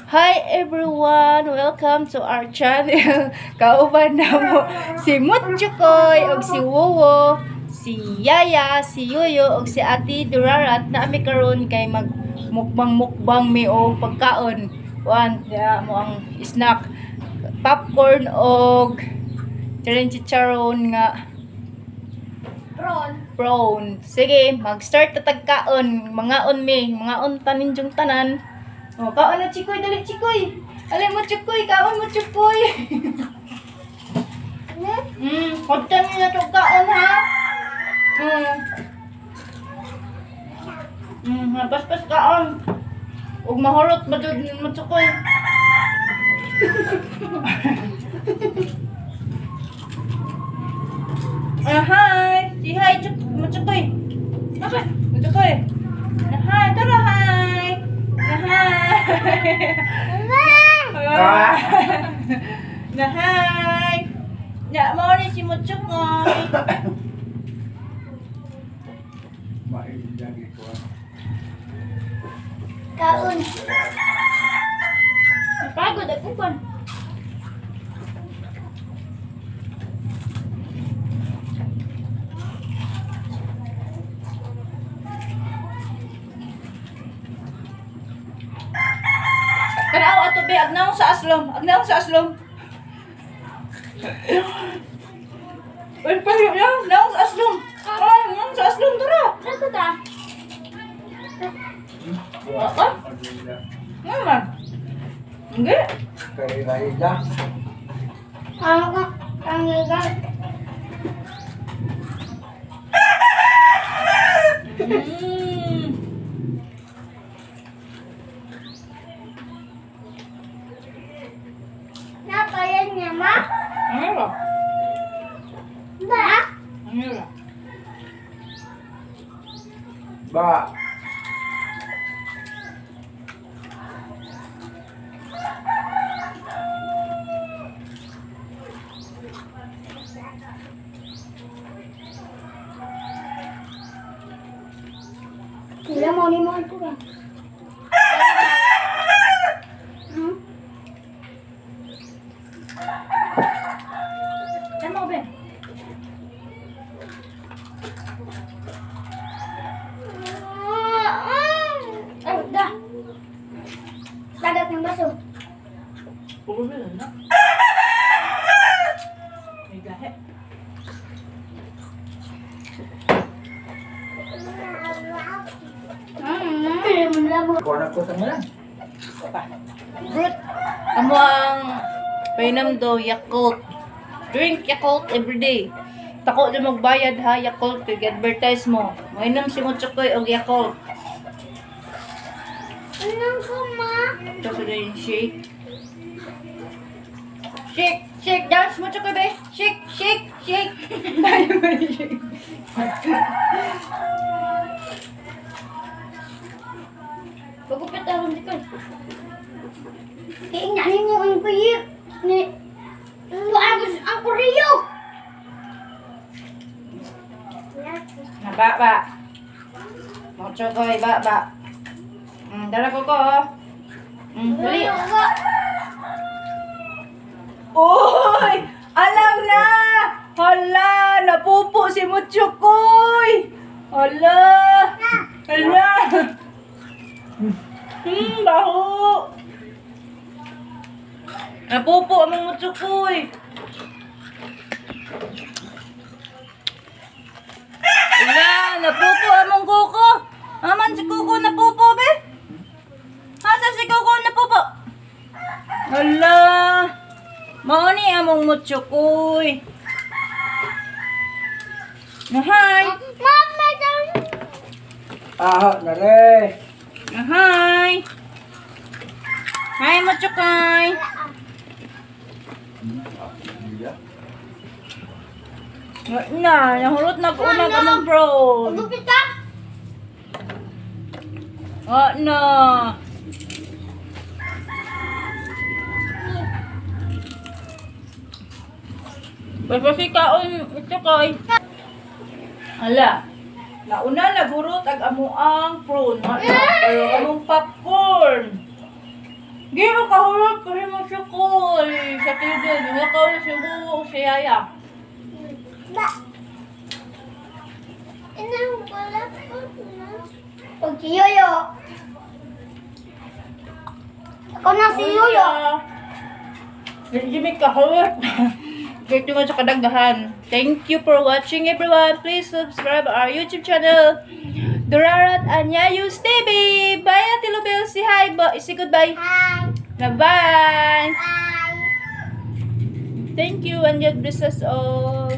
Hi everyone! Welcome to our channel. Kauban na mo si Mutchukoy, og si Wowo, si Yaya, si Yoyo, og si Ate Durarat na ami karon kay mag mukbang mukbang mi og pagkaon. Kuan, diha mo ang snack, popcorn og chicharon nga Prawn. Prawn. Sige, mag-start ta tagkaon. Mangaon mi, mangaon tanin yung tanan. O, kaon na, Chikoy, dali, Chikoy. Alay mo, Chikoy, kaon mo, Chikoy. Pagtan niyo na to kaon ha. Paspas kaon. Ug mahurot ba jud mo, Chikoy? Ah, hi. Si hi, Chuk, mo, Chikoy. Bakit? Mo, Chikoy. Ah, hi, tara, hi. Ah, hi. Ah. Na hi. Na mo ni si Muchukoy. Mailagi ko. Kaon. Napagod ako pa. Tanaw ato be, agnaw sa aslom, agnaw sa aslom. Uy, pa ya, naw sa aslom. Ah, naw sa aslom tara. Ano ta? Ah? Nga man. Hindi. Kay-raila. Ang ang ang Napayan niya ma? Ano ba? Ba? Ano ba? Ba. Wala mo ni mo ito ba? Hmm? Tama ba? Ay, da. Dagat ng baso. Puro na. May gahe. Hmm. Kuha na ko sa mga. Fruit. Amo ang painam do Yakult. Drink Yakult every day. Tako di magbayad ha Yakult kay advertise mo. Mainom si Muchokoy og Yakult. Anong ko, ma? Tapos na yung shake. Shake, shake, dance mo, Chokoy, be. Shake, shake, shake. Tayo ba yung shake? Pagupit ako dito. Kaya nga mo ang kuyi. Ni ang ang kuriyo. Na, ba, ba. Mo, Chokoy, ba, ba. Dala ko ko, oh. Dali. Uy! Alam na! Hala! Napupo si Muchukoy! Hala! Hala! Baho! Napupo ang Muchukoy! Hala! Napupo among kuko! Aman si kuko napupo, be? Asa si kuko napupo? Hala! Mao ni among Muchukoy. Nahay! Mama, daw. Ah, nare. Nahay! Hi, Muchukoy! Na, nahurot na ko unang among prawn. Pagupit ka. Oh, no. Basta si kaon, Muchukoy. Hala. Nauna nagurot ag amuang prawn, pero among popcorn. Di mo kahulog kasi mo siya koy. Sa table. Wala ka ulit si Wuwo si Yaya. Ba. Inang wala ko na. Og si Yoyo. Ako na si Yoyo. Hindi may kahulog. Dito nga sa kadaghan. Thank you for watching, everyone. Please subscribe our YouTube channel, Durarat and Yayus TV. Bye, Ate Lubel. Say hi. Say goodbye. Hi. Bye-bye. Bye. Thank you and God bless us all.